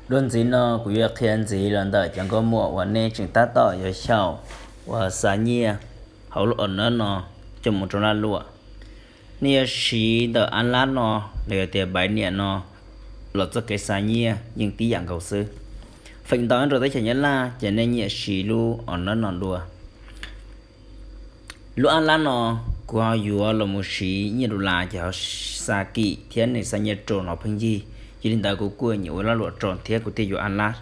Dua ntxiv no kuv yuav qhia ntxiv los ntawm cov nkauj muam uas nej tseem tab tom yuav xyaum uas xa nyiaj hauv lub o nab no coj mus rau laj luam. Nej yuav siv ntawm a lab no los yog tias pais niam no los txoj kev xa nyiaj yeej tib yam nkaus xwb. Feem ntau nyob rau teb chaws Nyab Laj ces nej nyiam siv lub o nab no dua. Lub a lab no kuv ho yuav los mus siv nyiaj du las ces ho xa kim thiab nws xa nyiaj rau no pheej yig. Yog li ntawd kuv kuj nyuam ua laj luam rau thiab kuv thiaj yuav a lab.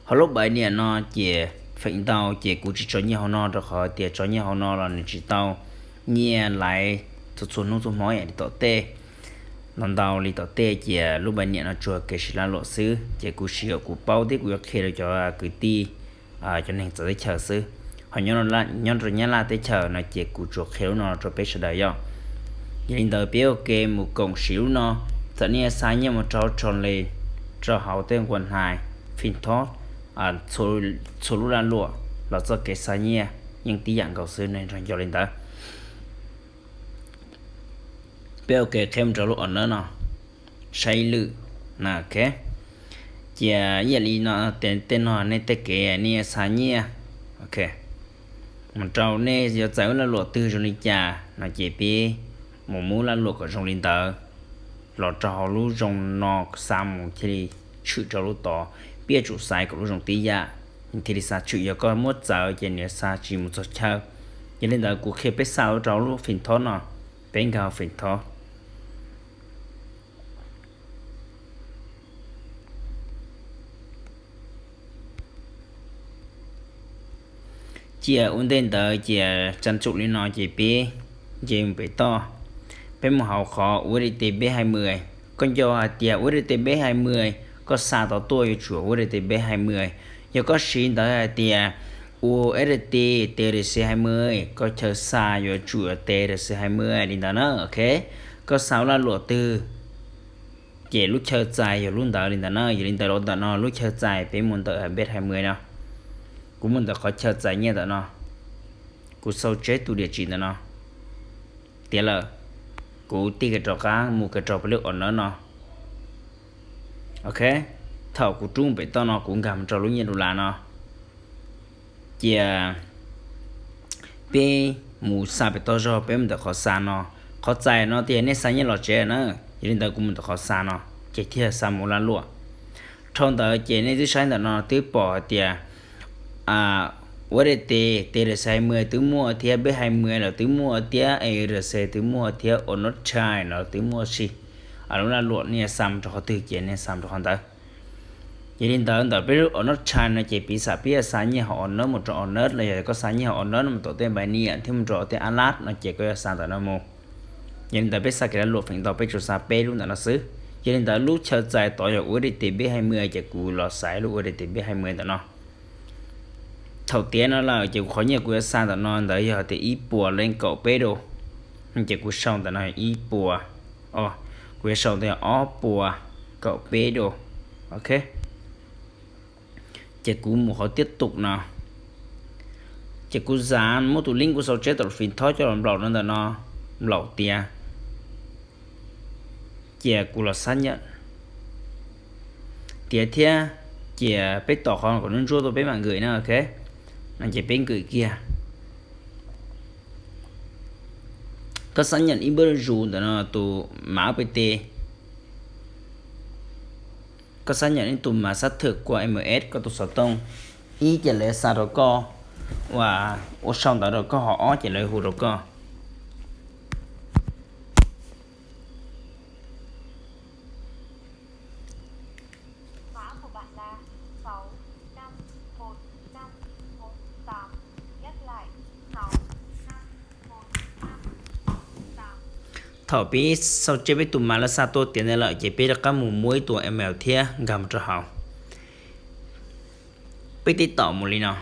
Ho lub pais niam no ces feem ntau ces kuv tsis tso nyiaj hauv no rau qhov tias tso nyiaj hauv no los nws tsis tau nyiaj laiv txhua txhua hnub txhua hmo li tom tej. Ntau ntau li tom tej ces lub pais niam no tsuas kev siv laj luam xwb ces kuv siv kom kuv paub thiab kuv yuav qhia rau cov kwv tij, cov neeg txawv teb chaws xwb. Ho nyob rau Nyab Laj teb chaws no ces kuv tsuas qhia lub no rau peb sawv daws yom. Yog li ntawd peb ua ke mus koom siv lub no. Txawm nej xa nyiaj mus rau hauv Tronley, rau hauv tej nquas hnais, Fintop, txhua lub laj luam los txoj kev xa nyiaj yeej tib yam nkaus xwb, nej nco li ntawd. Peb ua ke qhia mus rau lub o nab no saib ib lwm. Cia ib yam li no, tej no nej tej kev nej xa nyiaj, ok, mus rau nej yuav txais lub laj luam twg zoo li cas no ces peb mus muab laj luam kom zoo li ntawd los rau hauv lub zoo no xa mus thiaj li tshwm rau lub tod. Peb yuav tsum xaiv kom lub zoo tib yam thiaj li xa tshwm, yog koj muab txawv ces nws xa tsis mus txog chaw. Yog li ntawd kuv qhia peb xa rau lub Fintop no, peb nkag Fintop. Cia ua ntej ntawd cia tsa tsum li no ces peb nce mus pem toj, peb mus hauv qhov U S D T B hai mươi. Koj nco hais tias U S D T B hai mươi koj xa tau tuaj yuav tsum U S D T B hai mươi. Yog koj siv ntawd hais tias U S D T TRC hai mươi, koj chaw xa yuav tsum TRC hai mươi li ntawd na, ok. Koj xa laj luam twg ces lub chaw txais yog lub ntawd li ntawd na. Yog li ntawd los ntawm no lub chaw txais peb mus ntawm B hai mươi no. Kuv mus ntawm qhov chaw txais nyiaj ntawm no, kuv xau tseb tus diam tsim ntawm no tiav lawm. Kuv tig kiag rov qab mus kiag rau peb lub o nab no, ok. Thaum kuv rub pem toj no kuv nkag mus rau lub nyiaj du las no, cia peb mus xa pem toj zog, peb mus ntawm qhov xa no. Qhov txais no tias nej xa nyiaj los tsev na, yog li ntawd kuv mus ntawm qhov xa no ces thiaj xa mus laj luam. Dhau ntawd ces nej twb saib ntawm no twb pom hais tias U S D T TRC hai mươi twb muaj thiab, B hai mươi los twb muaj thiab, ERC twb muaj thiab, O nab Chain los twb muaj si. Lub laj luam nej xa mus rau qhov twg ces nej xa mus rau qhov ntawd. Yog li ntawd ntawm peb lub O nab Chain no ces piv xam peb yuav xa nyiaj hauv O nab mus rau O nab los yog koj xa nyiaj hauv O nab no mus tom tej pais niam thiab mus rau tej a lab no ces koj yuav xa ntawm no mus. Yog li ntawd peb xa kev laj luam feem ntau peb tsuas xa peb lub ntawm no xwb. Yog li ntawd lub chaw txais tod yog U S D T B hai mươi ces kuv los xaiv lub U S D T B hai mươi ntawm no. Thaum tiav no lawm ces kuv qhov nyiaj kuv yuav xa ntawm no ntawd yog tias ib puas leej kaum peb dua, ces kuv sau ntawm no ib puas, kuv yuav sau ntawm ob puas kaum peb dua, ok. Ces kuv mus qhov tiab tum no, ces kuv xav muab tus link kuv xau tseb tom Fintop coj los nplaum no ntawm no, nplaum tiav, cia kuv los xab nyam tiav thiab. Cia peb tom qhov kom ntsuab ntsuab tuaj peb mam nkwm na, ok. No ces peb nkwm kiag. Koj xab nyam ib npawb zus ntawm no tus mav P T, koj xab nyam ib tus mav xab thwm kua M S koj tus xov tooj, ib ces lawv xa rau koj, ua, ua sau ntawv rau koj, ho ob ces lawv hu rau koj. Thaum peb xau tseb peb tus mav lawv xa tuaj tiav ntawd lawm ces peb rov qab mus muab ib tug email thiab nkag mus rau hauv. Peb tib tom mus li no,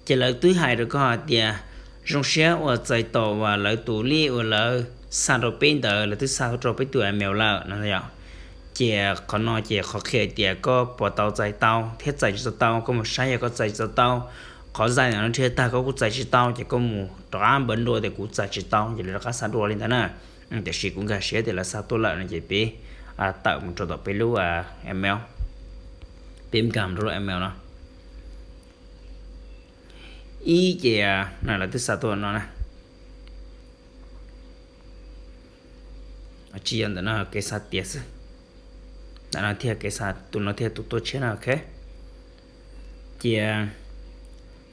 ces lawv twb hais rau koj hais tias zoo siab uas txais tos uas lawv tus lij uas lawv xa rau peb ntawd lawv twb xa rau peb tus email lawm no yom. Ces qhov no ces qhov qhia tias koj puas tau txais tau thiab txais tsis tau tau, koj mus saib yog koj txais tsis tau tau. Qhov zais ntawm no nrhiav tag koj kuj txais tsis tau ces koj mus rov qab npawv dua tias kuv txais tsis tau ces lawv rov qab xa dua li ntawd na. Tiam sis kuv nkag siab tias lawv xa tuaj lawm no ces peb tawm mus rau tom peb lub email. Peb nkag rau lub email no. Ib ces lawv twb xa tuaj no na. Tsis yog, ntawm no kev xa tias xwb. Ntawm no thiaj kev xa, tus no thiaj tus tuaj tshiab no, ok. Ces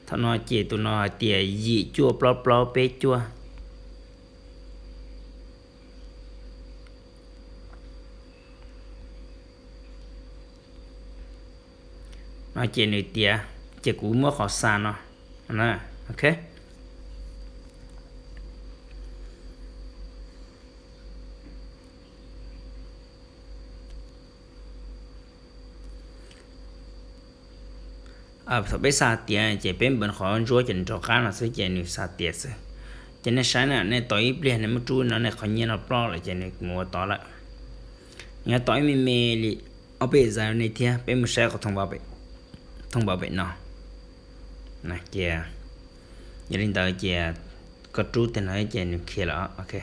thaum no ces tus no hais tias yim cuaj plaub plaub peb cuaj. No ces nws tias, ces kuv muab qhov xa no, ok. Thaum peb xa tias ces peb npeem qhov ntsuab ces nws rov qab no xwb ces nws xa tias xwb. Ces nej saib na, nej tos ib pliag nej muab rub no nej qhov nyiaj no ploj lawm ces nws mus ua tod lawm. Nws yuav tos ib me me li ob peb zaus nej thiab, peb mus saib qhov thoob npav pem no. Yog li ntawd ces koj rub tag no ces nws khiav lawm, ok.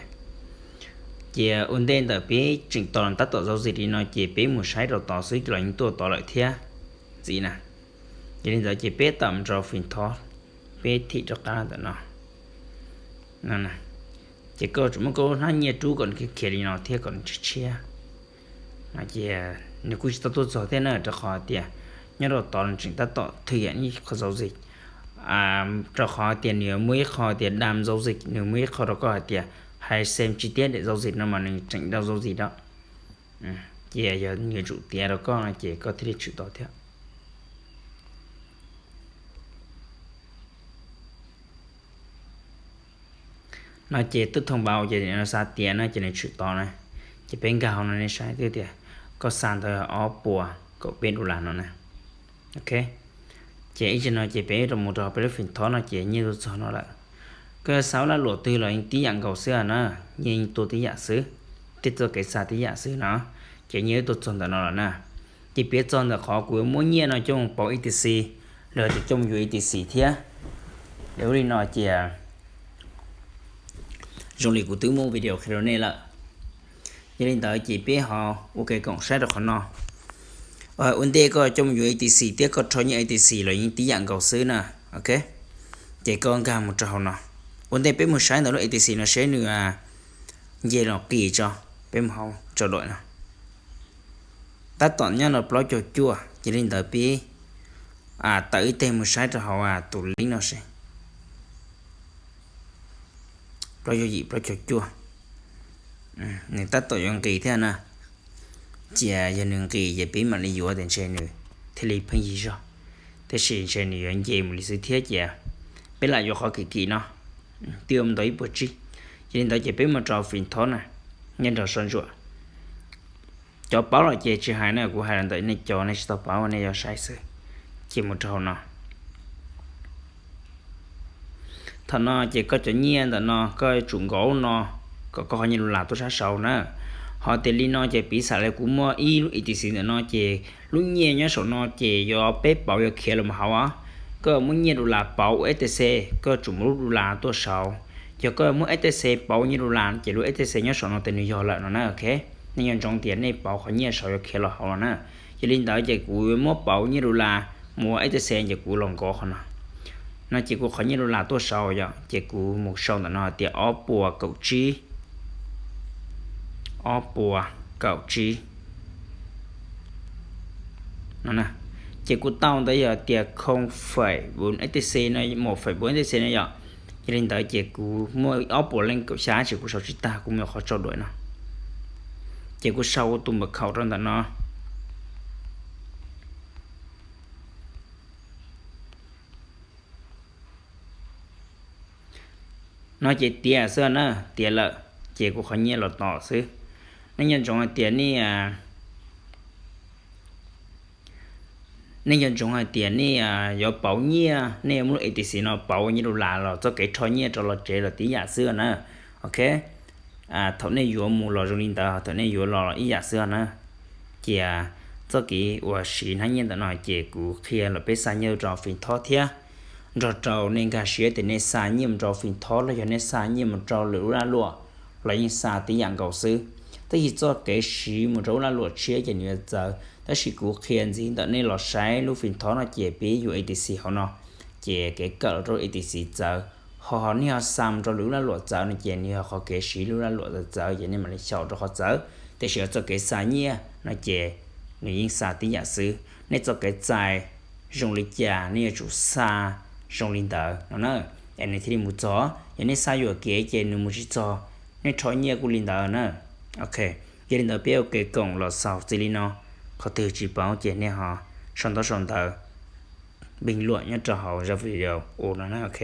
Ces ua ntej ntawm peb tseem tos tab tom zau zis li no ces peb mus saib rau tod xwb los yeej tuaj tod lawm thiab ntxiv na. Yog li ntawd ces peb tawm mus rau fim thob, peb thim rov qab ntawm no. Ces koj tsum muab koj hnab nyiaj rub kom nws khiav khiav li no thiab kom nws tshiab tshiab. Ces nws kuj tsis tau tuaj txog thiab na, rau qhov tias nyob rau tod nws tseem tab tom thwj yam ib qho zau zis. Rau qhov tias nws yuav muaj ib qho tias dam zau zis, nws muaj ib qho rau koj hais tias hais xem chi tiab daim zau zis no mas nws tseem dam zau zis da. Ces yog nws yuav tsum tiav rau koj no ces koj thiaj li tshwm tau thiab. No ces twb thoob npav ces nws xa tias no ces nws tshwm tau na. Ces peb nkag hauv no nej saib twb tias koj xa ntawd ob puas kaum peb dollar no na. Ok, ces ib tsam no ces peb rov mus rau peb lub fim thob no ces nyiaj tuaj txog no lawm. Koj xa ua lag luam twg los yeej tib yam nkaus xwb na, nyiaj yeej tuaj tib yam xwb, tej txoj kev xa tib yam xwb no. Ces nyiaj tuaj txog ntawm no lawm na. Ces piav txog ntawm qhov kuv yuav muab nyiaj no coj mus pauv E T C, los tias coj mus yuav E T C thiab. Ua li no ces zoo li kuv twb muaj video qhia rau nej lawm. Yog li ntawd ces peb ho ua kev koom saib rau qhov no. Ua ntej koj coj mus yuav E T C thiab koj rho nyiaj E T C los yeej tib yam nkaus xwb na. Ok, ces koj nkag mus rau hauv no. Ua ntej peb mus saib ntawm lub E T C no seb nws nce los qis tso, peb mus hauv tso dawm no. Tab tom nyob no plaub caug cuaj, ces li ntawd peb tawm ib teg mus saib rau hauv tus link no seb. Plaub caug yim, plaub caug cuaj, nws tab tom yuav nqis thiab na. Cia yog nws nqis ces peb mam li yuav tias ntshe nws thiaj li pheej yig zog, tab sis ntshe nws yuav nce mus li xwb thiab ces peb lam yuav qhov kim kim no, twb ua ntau ib puas tsib. Yog li ntawd ces peb mus rau fim thob na, nyob nraum sab ntsuam. Cov paub los ces tsis hais na, kuv hais los ntawm nej cov nej tsis tau paub nej yuav saib xwb. Ces mus rau hauv no. Thaum no ces koj cov nyiaj ntawm no koj yuav tsum nkaus no kom koj qhov nyiaj dollar tuaj sab saud na. Ho tias li no ces piv xam li kuv muaj ib lub E T C ntawm no ces lub nyiaj nyob saum no ces yuav peb pauv yuav khiav los mus hauv. Koj muab nyiaj dollar pauv ua F T C, koj tsum muab lub dollar tuaj saud. Yog koj muab F T C pauv nyiaj dollar ces lub F T C nyob saum no ces nws yog lawm no na, ok. Nej nco ntsoov tias nej pauv qhov nyiaj saud yuav khiav los hauv los na. Yog li ntawd ces kuv muab pauv nyiaj dollar mus ua F T C ces kuv los nkaus qhov no. No ces kuv qhov nyiaj dollar tuaj saud yom, ces kuv mus sau ntawm no hais tias ob puas kaum tsib, ob puas kaum tsib no. Ces kuv tau ntawd yog tias khoo fem bốn F T C no, một phẩy bốn F T C no yom. Yog li ntawd ces kuv muaj ob puas leej kaum xya ces kuv sau tsis tag, kuv mus qhov tso duaim no. Ces kuv sau tus mật khẩu rau ntawm no. No ces tiav xwb na, tiav lawm ces kuv qhov nyiaj los tom xwb. Nej nco ntsoov hais tias nej, nej nco ntsoov hais tias nej yuav pauv nyiaj, nej yuav muab lub E T C no pauv ua nyiaj dollar los txoj kev rho nyiaj rov los tsev los tib yam xwb na. Ok, thaum nej yuav mus los zoo li ntawd, thaum nej yuav los los ib yam xwb na. Cia txoj kev uas siv hnab nyiaj ntawm no ces kuv qhia los peb xa nyiaj rau fim thob thiab, nrog rau nej nkag siab tias nej xa nyiaj mus rau fim thob los yog nej xa nyiaj mus rau lwm lub lag luam los yeej xa tib yam nkaus xwb. Tab sis txoj kev siv mus rau lub lag luam tshiab ces nws yuav txawv, Tab sis kuv qhia ntxiv ntawm nej los saib lub fim thov no ces pib yuav A T C hauv no, ces kev kawm los rau A T C txawv. Ho ho nej ho xa mus rau lwm lub laj luam txawv no ces nws yog qhov kev siv lub laj luam txawv txawv ces nej mam li xyaum rau qhov txawv. Tiam sis yog txoj kev xa nyiaj no ces nws yeej xa tib yam xwb. Nej txoj kev txais zoo li cas nej yuav tsum xa zoo li ntawd no na, es nws thiaj li mus txog. Yog nej xa yuam kev ces nws mus tsis txog, nej rho nyiaj kuj li ntawd na. Ok, yog li ntawd peb ua ke koom los xaus txij li no. Qhov twg tsis paub ces nej ho sau ntaub sau ntawv, bình luận nyob rau hauv zaj video u no na, ok.